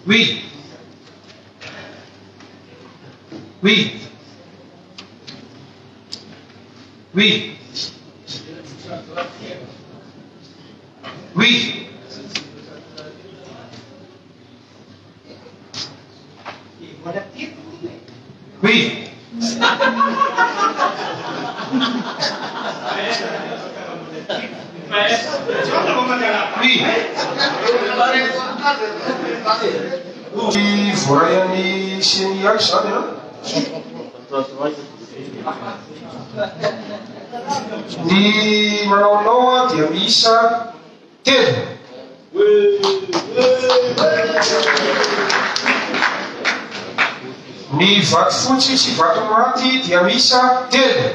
Oui. Oui. Oui. Oui. Oui. Oui. Ny voaray an'ny CNIH izany an. Ny manao non dia miisa telo. Ny vato fotsy sy vato maty dia miisa telo.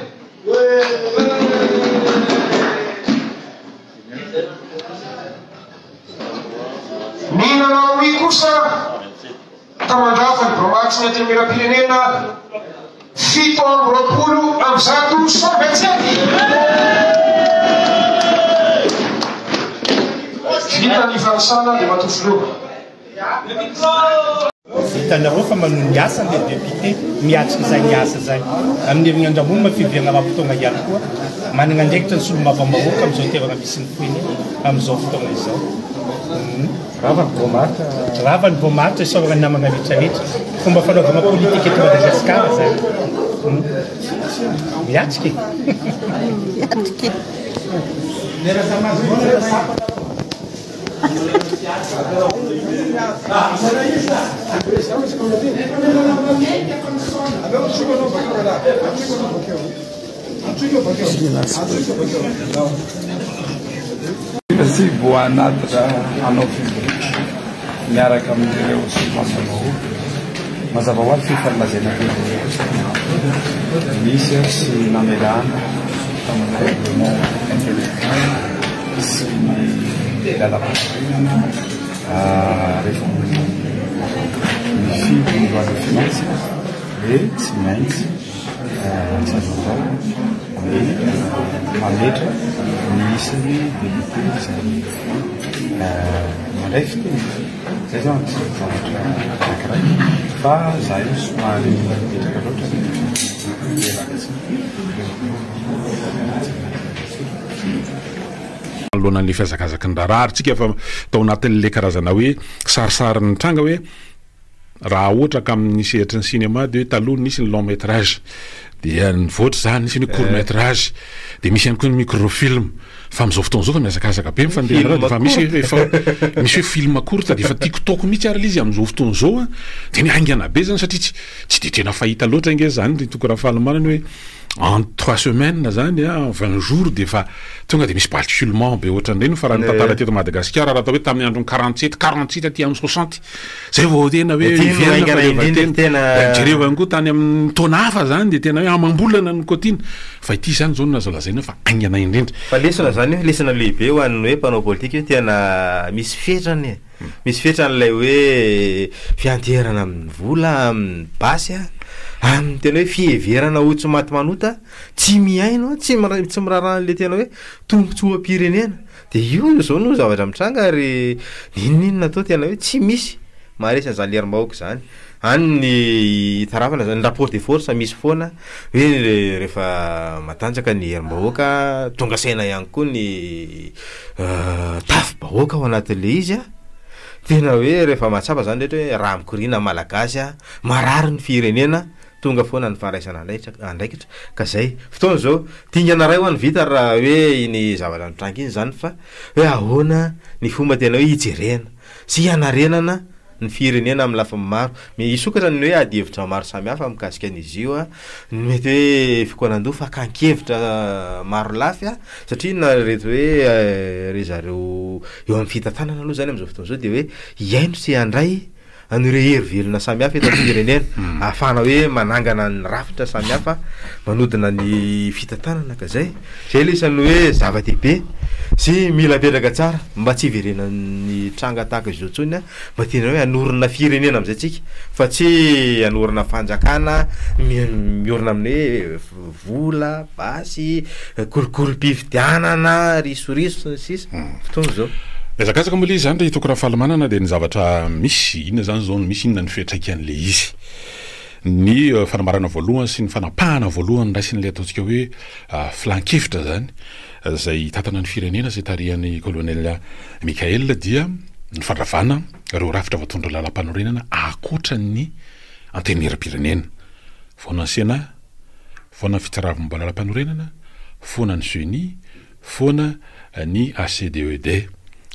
Ny nanao oui kosa ka mandrava ny Bromax ny Antenimierampirenena 127 127. Vita ny fanisana Andriamatoa Filoha. Hitanareo fa manohy ny asany ilay député miatrika izany asa izany. Amin'ny herinandro ambony ma fiheverana ara-potoana ihany koa. Manana andraikitra ny solombavambahoaka amin'izao toerana misy ny foiny amin'izao fotoana izao. Rava ny voamaritra. Rava ny voamaritra, isaorana ny namana rehetra rehetra. Fomba fanaovana politika eto Madagasikara izany. Miatrika e. Miatrika e. Tsy voanatitra hanao fivoriana miaraka amin'ireo solombavambahoaka. Mazava ho azy fa efa nolazaina teo nisy sy namelana tamin'ny règlement intérieur sy ny lalam-panorenana rehefa mifidy ny loi de finance dia tsy maintsy tsy azo atao ny mametra ny isan'ny député izay mandray fiteny. Izay zany zavatra anankiray fa za io somary mipetraka loatra ny Manoloana an'ilay fihazakazaky ny raharaha ary tsika efa tao anatin'ilay karazana hoe sarisary nitranga hoe raha ohatra ka amin'ny sehatry ny cinéma dia hoe taloha nisy ny long métrage dia nivoatra izany nisy ny court métrage dia misy ihany koa ny microfilm fa amin'izao fotoana izao fa mihazakazaka be ny fandehanana dia efa misy efa misy hoe film court dia efa tiktok mihitsy ary ilay izy amin'izao fotoana izao a dia ny haingana be zany satria tsy tsy dia tena fahita loatra ange zany ry Toky Rafalimanana hoe en trois semaines zany a, en 20 jours dia efa tonga dia misy basculement be ohatran'ireny fa raha ny tantara teto Madagasikara raha atao hoe tamin'ny andron'ny 47, 48 aty amin'ny 60 zay vao tena hoe hiverina fa rehefa tena jereo ihany koa tany amin'ny taona hafa zany dia tena hoe amam-bolana no kaotiana fa ity zany zao no azo lazaina fa haingana indrindra. Fa lesona zany io, lesona lehibe ho an'ny hoe mpanao politika io tena misy fetrany e. Misy fetrany ilay hoe fianteherana amin'ny vola, amin'ny basy, amin'ny tena hoe fiheverana ho tsy maty manota, tsy mihaino, tsy tsy miraharaha an'ilay tena hoe tombontsoam-pirenena. Dia io izao no zavatra mitranga ary n'inon'inona atao tena hoe tsy misy maharesy an'izany herim-bahoaka izany. Any ny itarafana izany, ny rapport de force misy foana hoe rehefa matanjaka ny herim-bahoaka, tonga saina ihany koa ny Tafi-bahoaka ao anatin'ilay izy an, tena hoe rehefa mahatsapa zany rehetra hoe raha mikoriana malagasy an, marary ny firenena, tonga foana ny fandraisana andraikitra ka zay. Fotoana izao, dingana iray ho an'ny vita raha hoe iny zavatra nitranga iny zany fa hoe ahoana ny fomba tena hoe hijerena sy hanarenana ny firenena amin'ny lafiny maro. Misokatra ny hoe ady hevitra maro samihafa mikasika an'izy io, ny mety hoe fikaonandoha, fakan-kevitra maro lafy satria na ireto hoe ry zareo eo amin'ny fitantanana aloha izany amin'izao fotoana izao dia hoe hihaino sy handray an'ireo hery velona samihafa eto amin'ny firenena ahafahana hoe manangana ny rafitra samihafa manodina ny fitantanana ka zay. Zay le isan'ny hoe zava-dehibe sy mila apetraka tsara mba tsy hiverenan'ny tranga tahaka izao intsony mba tena hoe hanorina firenena amin'izay tsika fa tsy hanorina fanjakana miorina amin'ny hoe vola, basy, kolikolim-pifidianana, risoriso sy ny sisa. Fotoana izao. Mihazakazaka moa ilay izy izany ry Toky Rafalimanana dia ny zavatra misy, inona izany izao no misy, inona no fiantraikan'ilay izy. Ny fanambarana voalohany sy ny fanapahana voalohany raisin'ilay ataontsika hoe filan-kevitra izany izay hitantana ny firenena izay tarihan'i Colonel Mickaël dia ny fandravana ireo rafitra voatondro lalam-panorenana ankoatra ny Antenimierampirenena. Foana ny Sénat, foana ny fitsarana momba ny lalam-panorenana, foana ny Ceni, Foana ny ACDED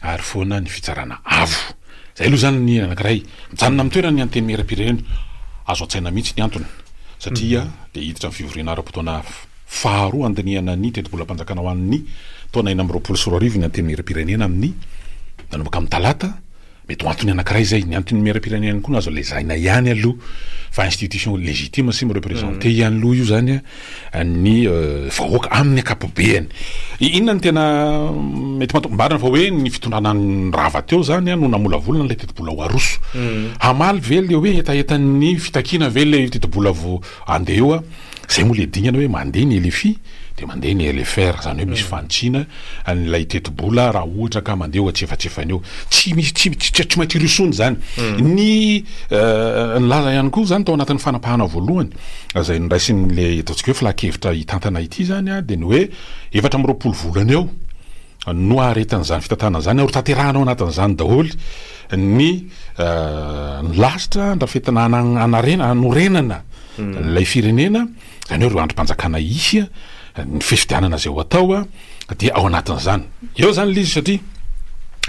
ary foana ny fitsarana avo. Izay aloha izany ny anankiray. Mijanona amin'ny toerany ny Antenimierampirenena. Azo an-tsaina mihitsy ny antony satria dia hiditra amin'ny fivoriana ara-potoana faharoa handinihana ny tetibolam-panjakana ho an'ny taona 2026 ny Antenimierampirenena amin'ny manomboka amin'ny talata Mety ho antony anankiray izay. Ny antenimierampirenena ihany koa no azo lazaina ihany aloha fa institution légitime sy mi-representer ihany aloha io zany ny vahoaka amin'ny ankapobeany. Inona no tena mety mahatonga, marina fa hoe ny fitondrana rava teo zany no namolavolana ilay tetibola ho aroso. Hamaly ve le hoe hetahetan'ny fitakiana ve ilay tetibola vao andeha eo? Zay moa le dingana hoe mandeha ny LFI de mandeha ny LFR, zany hoe misy fanitsiana an'ilay tetibola raha ohatra ka mandeha eo antsefatsefany eo. Tsy misy, tsy tsy tsy maintsy hirosoana izany. Ny nilaza ihany koa zany tao anatin'ny fanapahana voalohany izay noraisin'ilay ataontsika hoe filan-kevitra hitantana ity zany dia ny hoe 24 volana eo no haharetan'izany fitantanana izany ary ho tanterahana ao anatin'izany daholo ny ny lasitra andrafetana hanarena hanorenana ilay firenena, izany hoe ireo andrim-panjakana hisy, ny fifidianana izay ho atao dia ao anatin'izany. Eo izany ilay izy satria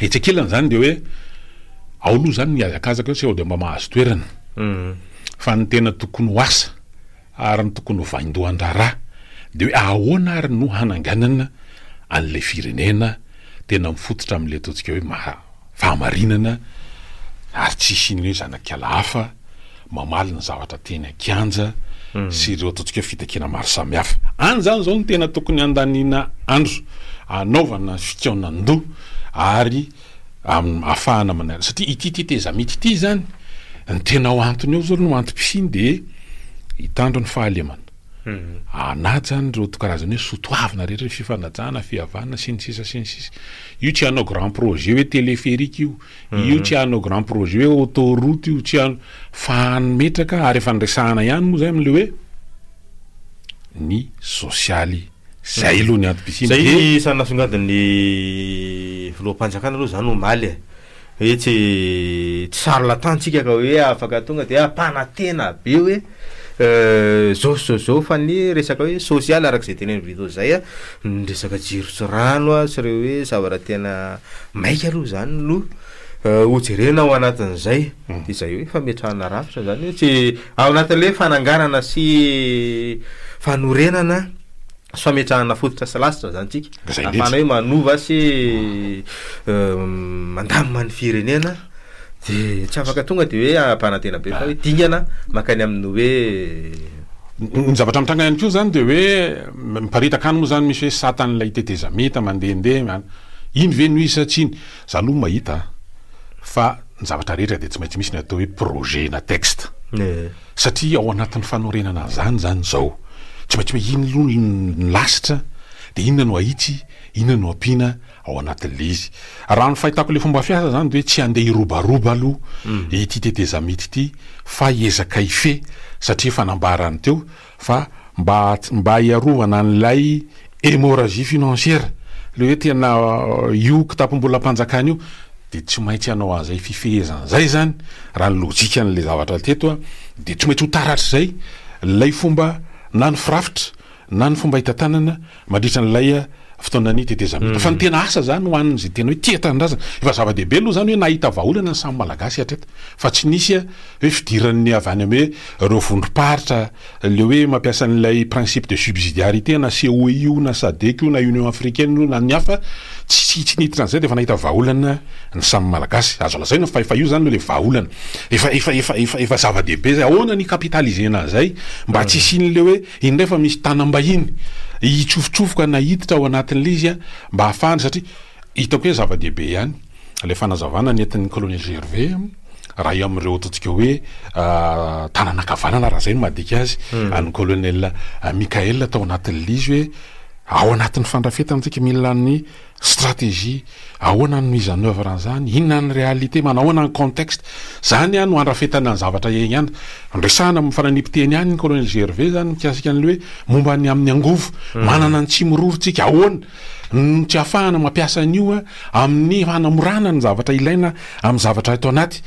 etsy ankilany izany dia hoe ao aloha izany ny hazakazaka eo sao dia mba mahazo toerana. Fa ny tena tokony ho asa ary ny tokony ho vaindohan-draharaha dia hoe ahoana ary no hananganana an'ilay firenena tena mifototra amin'ilay ataontsika hoe maha fahamarinana ary tsy hisian'ny hoe zanak'ala hafa mamaly ny zavatra teny an-kianja sy ireo ataontsika hoe fitakiana maro samihafa. Any izany izao no tena tokony handaniana andro, hanaovana fikaonan-doha ary ahafahana manala, satria ity tetezamita ity izany, ny tena ho antony eo izao no antom-pisiany dia hitandro ny fahalemana, hanaja an'ireo karazana hoe soa toavina rehetra, fifanajana, fihavanana sy ny sisa sy ny sisa. Io tsy hanao grand projet hoe téléphérique io, Io tsy hanao grand projet hoe autoroute io, tsy hanao, fa hametraka ary efa niresahana ihany moa zay amin'le hoe ny sosialy. Zay aloha ny antom-pisiany Zay dia. ny isan'ny nasongadin'ny filoham-panjakana aloha zany omaly e, hoe tsy tsy charlatan tsika ka hoe afaka tonga de hampanantena be hoe zao sy zao sy zao fa ny resaka hoe sosialy araka izay tenenin'i Vito zay a, ny resaka jiro sy rano a sy ireo hoe zavatra tena maika aloha zany no ho jerena ao anatin'izay, de izay hoe fametrahana rafitra zany hoe tsy ao anatin'le fananganana sy fanorenana sy fametrahana fototra sy lasitra zany tsika, Zay indrindra. ahafahana hoe manova sy mandamina ny firenena de tsy afaka tonga de hoe ampanantena be fa hoe dingana mankany amin'ny hoe Ny zavatra mitranga ihany koa zany de hoe miparitaka any moa zany misy hoe satan'ilay tetezamita mandehandeha, Iny ve no izy sa tsy iny? Za aloha mahita fa ny zavatra rehetra dia tsy maintsy misy ny atao hoe projet na texte. Satria ao anatin'ny fanorenana an'izany izany izao, tsy maintsy hoe iny aloha ny lasitra, dia inona no ahitsy, inona no ampiana ao anatin'ilay izy. Raha ny fahitako ilay fomba fiasa izany dia hoe tsy handeha hirobaroba aloha ity tetezamita ity fa hiezaka hifehy satria efa nambarany teo Fa mba mba hiarovana an'ilay hémorragie financière, ilay hoe tena io kitapom-bolam-panjakana io dia tsy maintsy hanao an'izay fifehezana izay izany, raha ny lojikan'ilay zavatra teto dia tsy maintsy ho taratr'izay ilay fomba na ny firafitra na ny fomba hitantanana mandritra an'ilay fotoanan'ny tetezamita. Fa ny tena asa izany ho an'izay tena hoe tia tanindrazana, efa zava-dehibe aloha izany hoe nahita vahaolana ny samy Malagasy hatreto, fa tsy nisy hoe fidiran'ny avy any amin'ny hoe ireo vondrom-paritra, ilay hoe mampiasa an'ilay principe de subsidiarité na COI io na sadec io na Union africaine io na ny hafa, tsy tsy niditra an'izay dia efa nahita vahaolana ny samy Malagasy. Azo lazaina fa efa io izany aloha ilay vahaolana. Efa efa efa efa efa zava-dehibe izay. Ahoana ny hi-capitaliser-na an'izay mba tsy hisian'ilay hoe Indray fa misy tanam-bahiny hitsofotsofoka na hiditra ao anatin'ilay izy mba hahafahany satria hitako hoe zava-dehibe ihany ilay fanazavana nentin'ny Colonel Gervais raha eo amin'ireo ataontsika hoe tanana ankavanana raha izay no mahadika azy an'ny Colonel Mickaël tao anatin'ilay izy hoe. Ao anatin'ny fandrafetana tsika mila ny stratégie, ahoana no mise en oeuvre an'izany, inona ny réalité, manao ahoana ny contexte. Zany no andrafetana ny zavatra iaingana. Resahana mifananipy-teny ihany ny colonel Gervais zany mikasika an'ilay hoe momba ny amin'ny angovo. Manana ny tsimiroro tsika, ahoana no tsy ahafahana mampiasa an'io amin'ny fanamorana ny zavatra ilaina amin'ny zavatra ato anaty.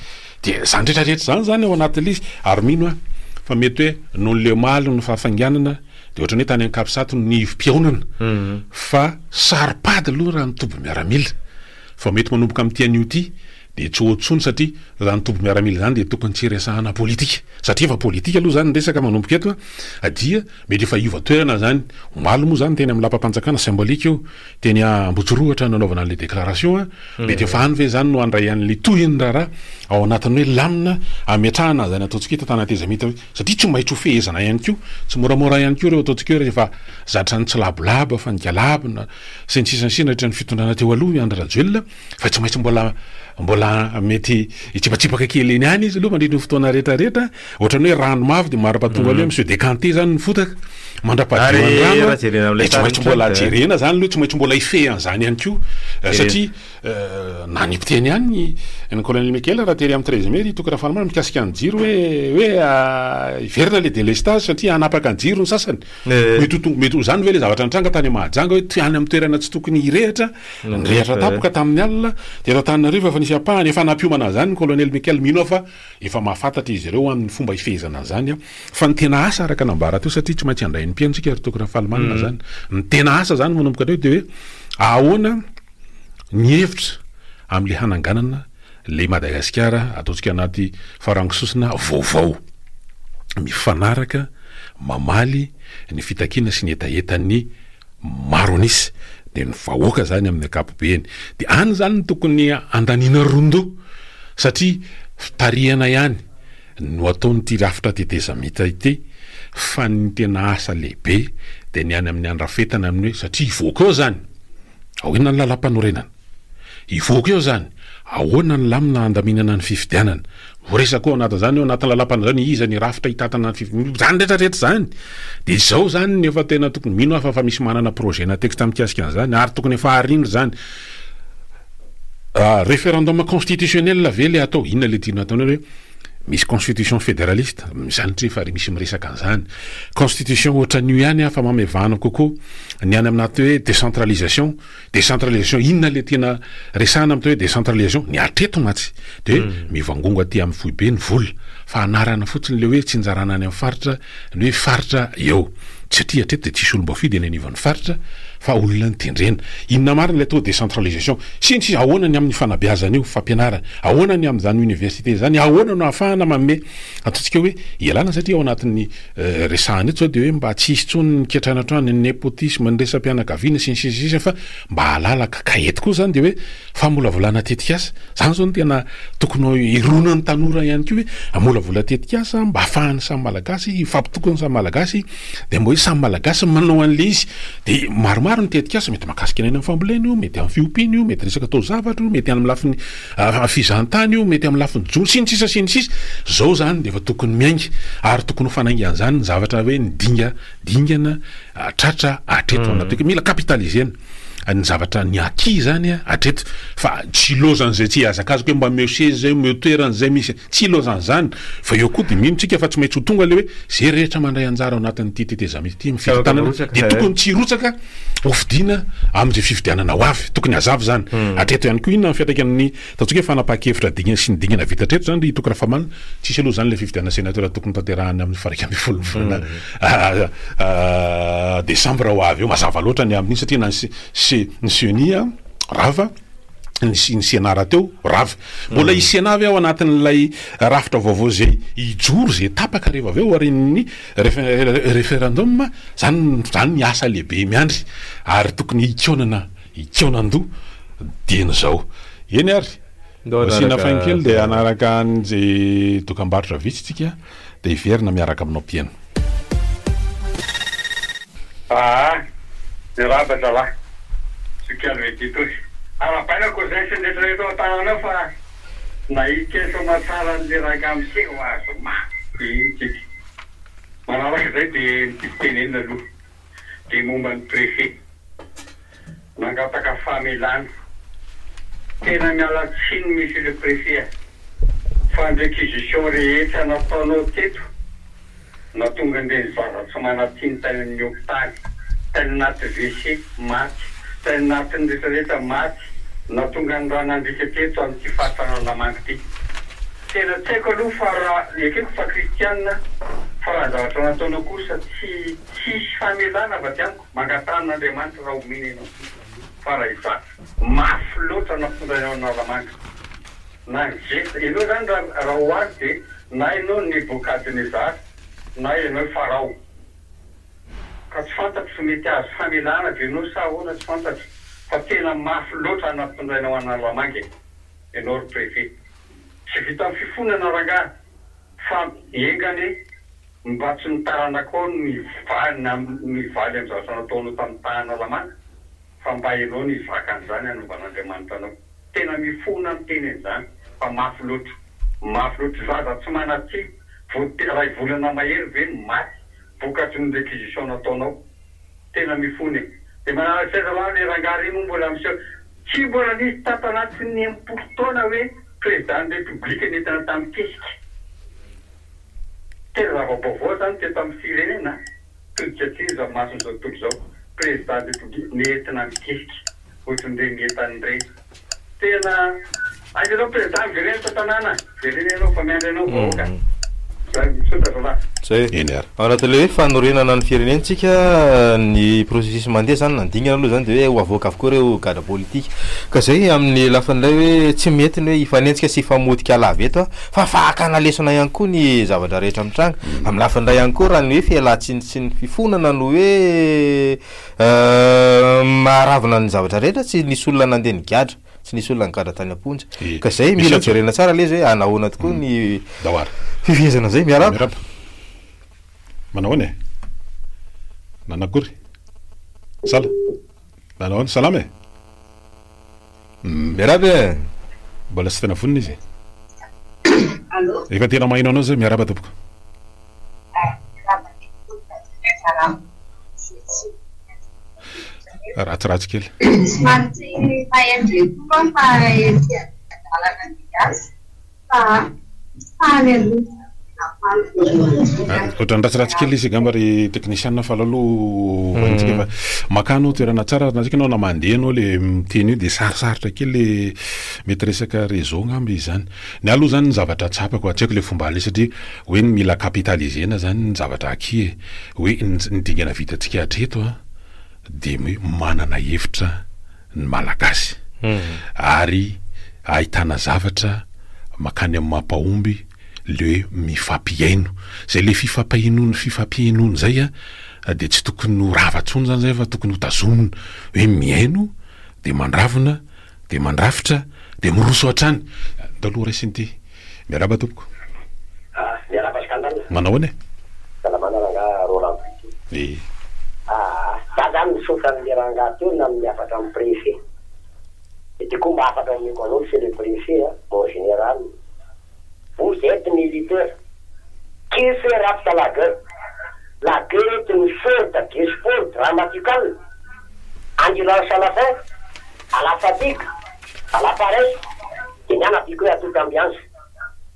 Dia izany rehetra rehetra izany zany ao anatin'ilay izy ary mino aho fa mety hoe noho ny omaly ny fahafainganana Dia ohatran'ny hoe tany Ankapsato ny ivom-pihaonana fa saro-pady aloha raha ny toby miaramila. Fa mety manomboka amin'ity anio ity dia tsy ho eo intsony satria raha ny toby miaramila izany dia tokony tsy hiresahana politika. Satria efa politika aloha izany ny resaka manomboka eto dia mety efa hiova toerana izany. Omaly moa izany teny amin'ny lapam-panjakana symbolique io teny Ambohitsirohitra nanaovana an'ilay déclaration. Mety efa any ve izany no handray an'ilay tohin'ny raharaha ao anatin'ny hoe lamina hametrahana an'izany ataontsika hoe tantanana tezamita hoe Satria tsy maintsy ho fehezana ihany koa, tsy moramora ihany koa ireo ataontsika hoe rehefa zatra nitsilabolaba fa nigalabona sy ny sisa ny sisa nandritra ny fitondrana teo aloha i Andry Rajoelina fa tsy maintsy mbola mbola mety hitsipatsipaka kely eny ihany izy aloha mandritra ny fotoana rehetra rehetra, ohatran'ny hoe rano mafy dia mandra-pahatonga aloha mi-se décanter zany ny fotaka mandra-pahadio ny rano dia tsy maintsy mbola jerena zany aloha, tsy maintsy mbola hifehy an'izany ihany koa satria Nanipy teny ihany ny Colonel Michael raha tery amin'ny 13 mai ry Toky Rafalimanana mikasika ny jiro hoe hoe hiverina ilay délestage satria hanapaka ny jiro ny sasany. Mety ho tonga mety ho izany ve ilay zavatra nitranga tany Mahajanga hoe any amin'ny toerana tsy tokony hirehitra, nirehitra tampoka tamin'ny alina, dia eto Antananarivo efa nisy ampahany efa nampiomana an'izany ny Colonel Michael. Mino aho fa efa mahafantatra izy ireo amin'ny fomba hifehezana an'izany fa ny tena asa araka nambara teo satria tsy maintsy handray ny mpihaino isika ry Toky Rafalimanana izany. Ny tena asa izany manomboka hatreo dia hoe ahoana Ny hevitra amin'ilay hananganana ilay Madagasikara ataontsika anaty farango sosona vaovao, mifanaraka, mamaly ny fitakiana sy ny hetahetan'ny maro an'isa, dia ny vahoaka izany amin'ny ankapobeny. Dia any izany no tokony handaniana ron-doha satria fitarihana ihany no ataon'ity rafitra tetezamita ity fa ny tena asa lehibe dia ny any amin'ny handrafetana amin'ny hoe satria hivoaka eo izany. Ahoana ny lalàmpanorenana? Hivoaka eo izany. Ahoana ny lamina handaminana ny fifidianana? Voaresaka ao anatin'izany ao anatin'ny lalàmpanorenana iza ny rafitra hitantana ny fifidianana? Izany rehetra rehetra izany. Dia izao izany no efa tena tokony, mino aho fa efa misy manana projet na texte mikasika an'izany ary tokony efa arindra izany. Référendum constitutionnel ve ilay atao? Inona ilay tiana atao hoe misy constitution fédéraliste? Izany tsy efa misy miresaka an'izany. Constitution ohatran'io ihany fa mamevana kokoa. Ny any aminà atao hoe décentralisation, décentralisation inona le tena resahana amin'ny atao hoe décentralisation? Ny hatreto mantsy de hoe mivangongo aty amin'ny foibe ny vola fa anarana fotsiny le hoe tsinjarana any amin'ny faritra ny hoe faritra eo satria hatreto de tsisy olom-boafidy eny anivon'ny faritra fa olona notendrena. Inona marina ilay atao hoe décentralisation? Sy ny sisa Ahoana ny amin'ny fanabeazana io, fampianarana? Ahoana ny amin'izany université izany? Ahoana no ahafahana manome ataontsika hoe ialana satria ao anatin'ny Resahana eto zao dia hoe mba tsy hisy intsony ny kiantranoantrano, ny nepotisme, ny resa-pianakaviana sy ny sisa sy ny sisa fa mba halalaka. Ka eto koa zany dia hoe famolavolana tetikasa. Zany zao no tena tokony hironan'ny tanora ihany koa hoe hamolavola tetikasa mba hahafahan'ny samy Malagasy hifampitoky ny samy Malagasy dia mba hoe samy Malagasy manao an'ilay izy. Dia maromaro ny tetikasa, mety mahakasika ny any amin'ny fambolena io, mety amin'ny fiompiana io, mety resaka taozavatra io, mety any amin'ny lafiny Fizahantany io, mety amin'ny lafiny jono, sy ny sisa sy ny sisa. Zao zany dia efa tokony miainga ary tokony ho fanaingan'izany ny zavatra hoe ny dinga dingana tratra hatreto anaty mila capitaliser-na ny zavatra ny acquis zany hatreto fa tsy ilaozan'izay tsy hihazakazaka hoe mba omeo seza zay, omeo toerana zay misy, tsy ilaozan'izany fa eo koa dia mino tsika fa tsy maintsy ho tonga le hoe ze rehetra mandray anjara ao anatin'ity tetezamita ity amin'ny fitantanana dia tokony tsy hirotsaka Hofidiana amin'izay fifidianana ho avy. Tokony hazava izany. Hatreto ihany koa inona ny fiantraikan'ny ataontsika hoe fanapahan-kevitra dingana sy ny dingana vita hatreto izany ry Toky Rafamana? Tsisy aloha izany ilay fifidianana sénateur tokony hotanterahina amin'ny faha 11 ny volana desambra ho avy eo. Mazava loatra ny amin'iny satria na ny ceni rava, ny ny Sénat rahateo rava. Mbola hisy Sénat ve ao anatin'ilay rafitra vaovao izay hijoro izay tapaka rehefa avy eo aorian'ny Référendum zany zany ny asa lehibe miandry ary tokony hikaonana hikaonan-doha dieny izao. Eny ary, asiana faingo kely dia hanaraka an'izay dokambarotra vitsy tsika dia hiverina miaraka aminao mpihaino. Aa! Miarahaba zalahy. Zokiandro Edito. Arahabaina cousin sy ny rehetra eto an-tanana ao fa nahita soamatsara an'le rangahy miseho azo mafy be iny tsika. Manaraka izay dia ny tiako tenenina aloha dia momba ny préfet. Mangataka famelana. Tena miala tsiny Monsieur le Préfet a! Fa ny réquisition rehetra nataonao teto natonga an'ireny zaza tsy manan-tsiny tany amin'ny hopitaly, tany anaty WC maty, tany anatin'ny rehetra rehetra maty, natonga ny rà nandriaka teto amin'ity faritra Analamanga ity. Tena tsy haiko aloha fa raha, ekeko fa kristianina fa raha ny zavatra nataonao kosa tsy tsisy famelana avy aty amiko. Mangataha amin'Andriamanitra raha omena ianao fa raha izaho mafy loatra nampitondrainao an'Analamanga na ny geste ianao izany raha raha ho azy dia na ianao Nebokadnezara na ianao Farao ka tsy fantatro mety azo famelana ve ianao sa ahoana tsy fantatro fa tena mafy loatra nampitondrainao an'Analamanga e ianao ry préfet tsy vitan'ny fifonana rangahy fa enga anie Mba tsy ny taranakao no mivaly mivaly amin'ny zavatra nataonao tamin'ny taha Analamanga fa mba ianao no hizaka an'izany hanovan'Andriamanitra anao. Tena mifona miteny an'izany fa mafy loatra. Mafy loatra. Zaza tsy manan-tsiny vao iray volana mahery ve no maty vokatry ny réquisition nataonao. Tena mifona e. Dia manaraka izay zalahy le rangahy ry moa mbola miseho. Tsy mbola nisy tato anatin'ny 60 taona hoe président ny république nentina tamin'ny kesika. Tena zava-baovao izany teto amin'ny firenena a! Todika aty izao mason'izao tontolo izao, Président République nentina mikesika ohatran'ireny entana ireny. Tena aiza ianao Président miverena eto an-tanàna, miverena ianao fa miandry anao vahoaka. Zay, misaotra zalahy. Zay. Eny ary. Ao anatin'ilay hoe fanorenana ny firenentsika, ny processus mandeha izany na ny dingana aloha izany dia hoe ho avoaka avokoa ireo gadra politika. Ka izay amin'ny lafin'ilay hoe tsy mety ny hoe hifanenjika sy hifamotika lava eto fa fakana lesona ihany koa ny zavatra rehetra mitranga. Amin'ny lafiny iray ihany koa raha ny hoe fialantsiny sy ny fifonana no hoe maharavona ny zavatra rehetra, tsy nisy olona nandeha nigadra, tsy nisy olona nigadra tany am-ponja. Ka izay mila jerena tsara ilay izy hoe anahoana tokoa ny fifehezana an'izay. Miarahaba. Manao ahoana e? Nanakory? Sala. Nanao ahoana? Salama e? Miarahaba e! Mbola tsy tena vonona izy e. Allô? Efa tena maheno anao zay, miarahaba tompoko. Miarahaba tompoko. Ratsiratsy kely. Somary tsy maheno be koa aho fa ety an-dalana andeha hiasa. Fa faly aloha tena faly be. Ohatran'ny ratsiratsy kely izy angamba ry teknisiana fa aleo aloha hohaintsika fa makà anao toerana tsara na tsika anao na mandeha anao le miteny io dia sarosarotra kely le mety resaka réseau angamba izy zany. Ny ahy aloha zany ny zavatra tsapako tsy haiko le fomba aleha satria hoe ny mila capitaliser-na zany ny zavatra aky e, hoe ny dingana vitantsika hatreto an dia hoe manana hevitra ny Malagasy ary ahitana zavatra makany amin'ny mampahomby le hoe mifampihaino. Zay le fifampihenoana fifampihenoana zay a dia tsy tokony ho rava tsony zany zay fa tokony ho tazomina hoe mihaino de mandravona de mandrafitra de miroso hatrany. Ndao aloha raisina ity. Miarahaba tompoko. Ah, miarahaba Scandal. Manao ahoana e? Salamana rangaha Roland Brito. Eh. Ah, za zany misaotra an'le rangaha teo nanome hafatra amin'ny préfet. De ty koa mba hafatra omeko anao monsieur le préfet a, mon général. Vous êtes militaire. Qui fait apte à la guerre? La guerre est une sorte de sport dramatical, endurance à la faim, à la fatigue, à la paresse, dia ny ahy naviko hoe à toute ambiance.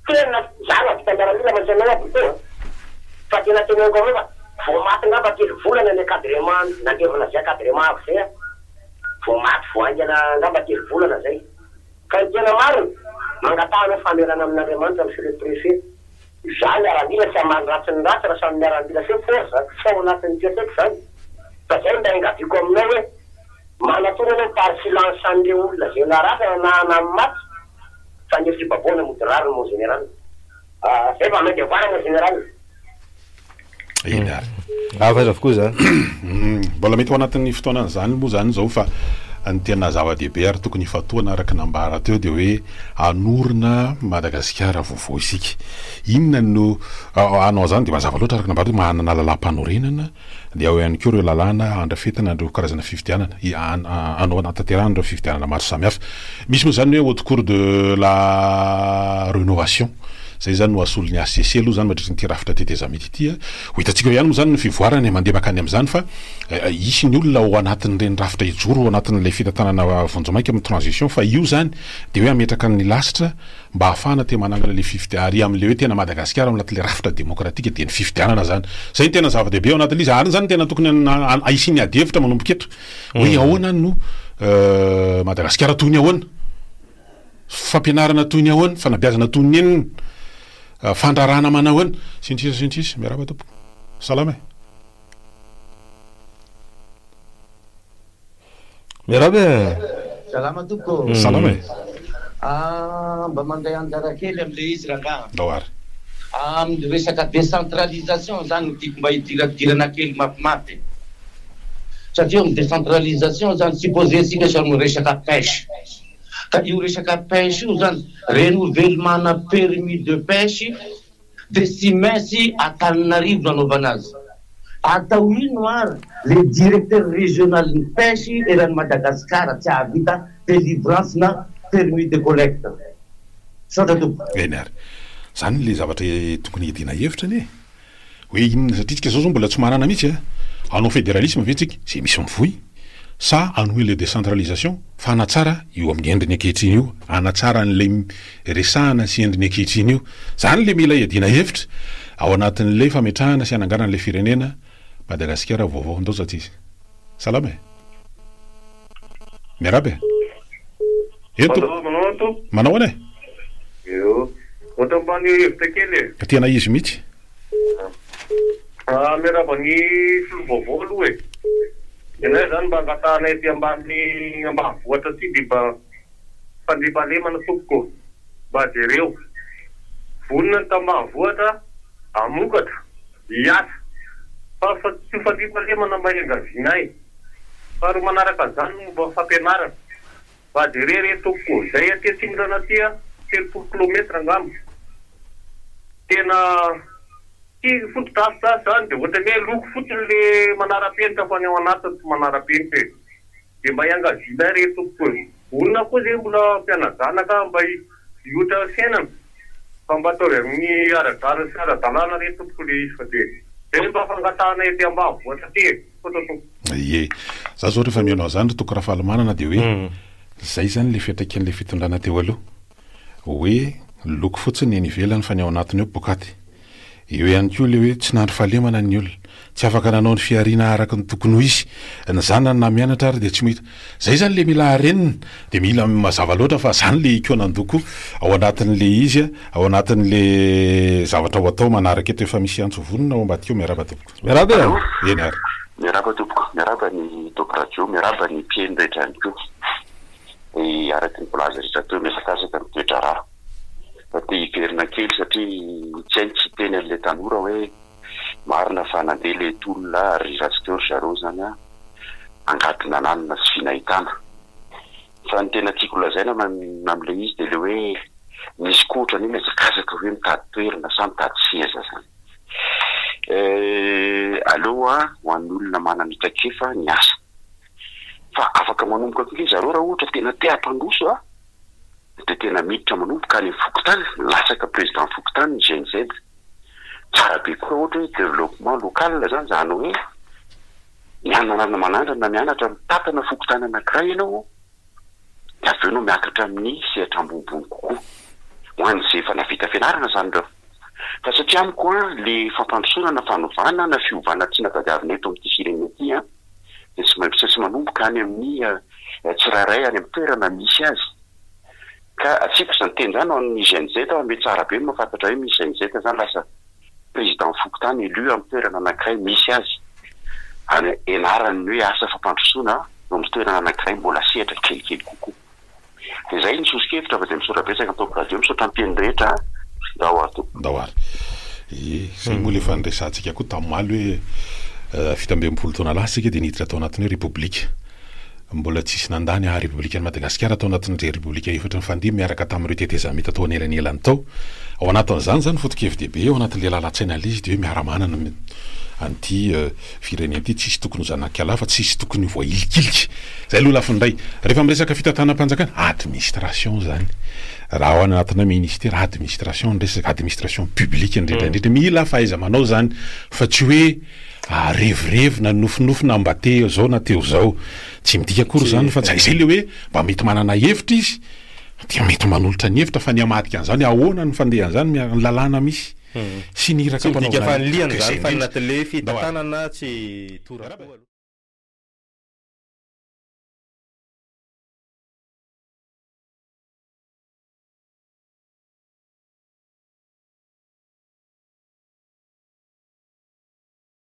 Tena za nahavita miaramila mantsy anao aho Boto a! Fa tena teneniko anao fa vao maty ngamba telo volana ny encadrement nandevona zay encadrement ako zay aho vao maty vao haingana ngamba telo volana zay. Ka ny tena marina, mangataha anao famelana amin'Andriamanitra Monsieur le Préfet. Za miaramila tsy hamaly ratsy ny ratsy raha samy miaramila feo force tsy ao anatin'ny toetreko zany fa zay mba engaviako aminao hoe manatona anao par silence an'ireo olona zay naratra na na maty fa ny fibabohana mody rariny mon général zay fa main devoir mon général. Eny ary. Hafa aiza avokoa izany. Mbola mety ao anatin'ny fotoanan'izany moa izany izao fa. Ny tena zava-dehibe ary tokony hifantohana araka ny nambara teo dia hoe hanorina Madagasikara vaovao isika. Inona no hanao an'izany dia mazava loatra araka ny nambara teo manana lalàmpanorenana dia ao ihany koa ireo lalàna handrafetana ireo karazana fifidianana, hanao hanatanterahana ireo fifidianana maro samihafa. Misy moa izany ny hoe haute cour de la rénovation, izay izany no hasolo ny HCC aloha izany mandritra ity rafitra tetezamita ity. Ho hitantsika eo ihany moa izany ny fivoarana e, mandeha mankany amin'izany fa Hisy ny olona ao anatin'ireny rafitra hijoro ao anatin'ilay fitantanana vonjimaika amin'ny transition fa io izany dia hoe hametraka ny lasitra mba hahafahana te manangana ilay fifidianana ary amin'ilay hoe tena Madagasikara ao anatin'ilay rafitra demokratika dia ny fifidianana izany. Izay no tena zava-dehibe ao anatin'ilay izy ary izany no tena tokony hisian'ny adihevitra manomboka eto hoe ahoana no Madagasikara toy ny ahoana? Fampianarana toy ny ahoana? Fanabeazana toy ny inona? Fandraharahana manao ahoana? Sy ny sisa sy ny sisa. Miarahaba tompoko. Salama e. Miarahaba e! Salama tompoko. Salama e! Ah, mba mandray anjara kely amin'ilay izy rangaha. Ndao ary. Amin'ny resaka décentralisation zany no tiako mba hidiradirana kely mafimafy. Satria amin'ny décentralisation zany, supposer tsika samy miresaka pêche. Ka io resaka pêche io zany, renouvellement-na permis de pêche Dia tsy maintsy Antananarivo no anaovana azy. Atao ino ary le directeur régional ny pêche eran'i Madagascar tsy hahavita délivrance na permis de collecte. Misaotra tompoko. Eny ary. Zany le zavatra tokony hiadiana hevitra anie e. Hoe inona satria tsika zao zao mbola tsy manana mihitsy a. Hanao fédéralisme ve tsika, zay misy mivoy, sa hanohy le décentralisation fa hanatsara io amin'ny endriny ankehitriny io, hanatsara an'ilay resahana sy endriny ankehitriny io. Zany le mila iadiana hevitra ao anatin'ilay fametrahana sy hananganana ilay firenena Madagasikara vaovao. Ndao za tsisy. Salama e. Miarahaba e. Eny tompoko. Manao ahoana tompoko? Manao ahoana e? Eo. Ohatra mba haneho hevitra kely e. Tena izy mihitsy. Ah, miarahaba ny filoha vaovao aloha e. Ny anay zany mba angatahanay aty ambany ambanivohitra aty dia mba Fandriampahalemana tompoko mba jereo. Vonona ny tambanivohitra hamokatra, hiasa. Fa fa tsy fandriampahalemana mba iangavianay. Faharoa manaraka an'izany ny momba ny fampianarana. Mba jereo re tompoko. Izay aty atsimondrano aty a, 30 kilometre angamba. Tena tsy fotodrafitrasa izany dia ohatran'ny hoe loko fotsiny le manara-penitra fa ny ao anatiny tsy manara-penitra e. Dia mba iangavianay re tompoko e! Olona koa zay mbola mpiana-janaka mba hihotra ny fiainana fa mba ataovy amin'ny ara-drariny sy ara-dalàna re tompoko le izy fa dia zay mba fangatahanay aty ambanivohitra aty e! Misaotra tompoko. Ie. Za zao rehefa mihaino an'izany ry Toky Rafalimanana dia hoe zay zany le fiantraikan'le fitondrana teo aloha. Hoe loko fotsiny ny eny ivelany fa ny ao anatiny ao pokaty. Eo ihany koa ilay hoe tsy nandry fahalemana ny olona, tsy afaka nanao ny fihariana araka ny tokony ho izy, ny zanany na mianatra ary dia tsy mahita. Izay izany ilay mila harenina, dia mila mazava loatra fa izany ilay hikaonan-doha koa ao anatin'ilay izy, ao anatin'ilay zavatra ho atao manaraka eto. Efa misy antso vonona ao ambadika ao, miarahaba tompoko. Miarahaba e! Allo! Eny ary. Miarahaba tompoko, miarahaba ny Top Radio, miarahaba ny mpihaino rehetra ihany koa. Araka ny voalaza rehetra teo, mihazakazaka ny toe-draharaha. Fa te hiverina kely satria tsy hay ny tsy hiteny an'ilay tanora hoe marina fa nandeha ilay tolona ary raha tsy teo ry zareo izany an, angady nananina sy vy nahitana. Fa ny tena tiako lazaina amin'ilay izy dia ilay hoe misy koa ohatran'ny hoe mihazakazaka hoe mitady toerana sa mitady seza izany. Aleo an, ho an'ny olona manana traikefa ny asa. Fa afaka manomboka koa ry zareo raha ohatra tena te hampandroso an! dia tena miditra manomboka any amin'ny fokontany, milatsaka président fokontany ny Gen Z. Tsara be koa raha ohatra hoe développement local zany, izany hoe mianarana manandrana mianatra mitantana fokontany anankiray ianao dia avy eo ianao miakatra amin'ny sehatra ambonimbony kokoa. Ho an'izay efa nahavita fianarana izany ireo. Fa satria amiko an, le fampandrosoana na fanovana na fiovana tiana tadiavina eto amin'ity firenena ity an, dia tsy maintsy manomboka any amin'ny tsirairay any amin'ny toerana misy azy. Ka asiako izany teny izany ho an'ny Gen Z aho, mety tsara be ny mahafantatra hoe misy Gen Z izany lasa président fokontany élu amin'ny toerana anankiray misy azy. Any ianarany ny hoe asa fampandrosoana eo amin'ny toerana anankiray mbola sehatra kelikely kokoa. Dia izay ny soso-kevitra fa dia misaotra betsaka ny Top Radio, misaotra ny mpino rehetra a! Ndao ary tompoko. Ndao ary. Ie, izay moa ilay efa niresahantsika koa tamin'ny omaly hoe 67 taona lasa isika dia niditra tao anatin'ny hoe Repoblika. Mbola tsisy nandà ny haha Repoblikan'i Madagasikara tao anatin'irey Repoblika efatra nifandimby miaraka tamin'ireo tetezamita tao anelanelany tao. Ao anatin'izany izany ny foto-kevi-dehibe ao anatin'ilay lalan-tsaina ilay izy dia hoe miara-manana an'ity firenena ity, tsisy tokony ho zanak'ala fa tsisy tokony ho voahilikilika. Izay aloha lafiny iray. Rehefa miresaka fitantanam-panjakana, administration izany. Raha ao anatina ministera, administration ny resaka, administration publique indrindra indrindra. Mila fahaiza-manao izany fa tsy hoe Revirevy na nofinofy na mba te zao na te ho zao. Tsy midika akory izany fa izay le hoe mba mety manana hevitra izy dia mety manolotra ny hevitra fa ny hamadika an'izany ahoana ny fandehan'izany miaraka ny lalàna misy sy ny iraka Tsy midika ampanaovina fanilihana izay izany fa ny indrindra. anatin'le fitantanana tsy toraka.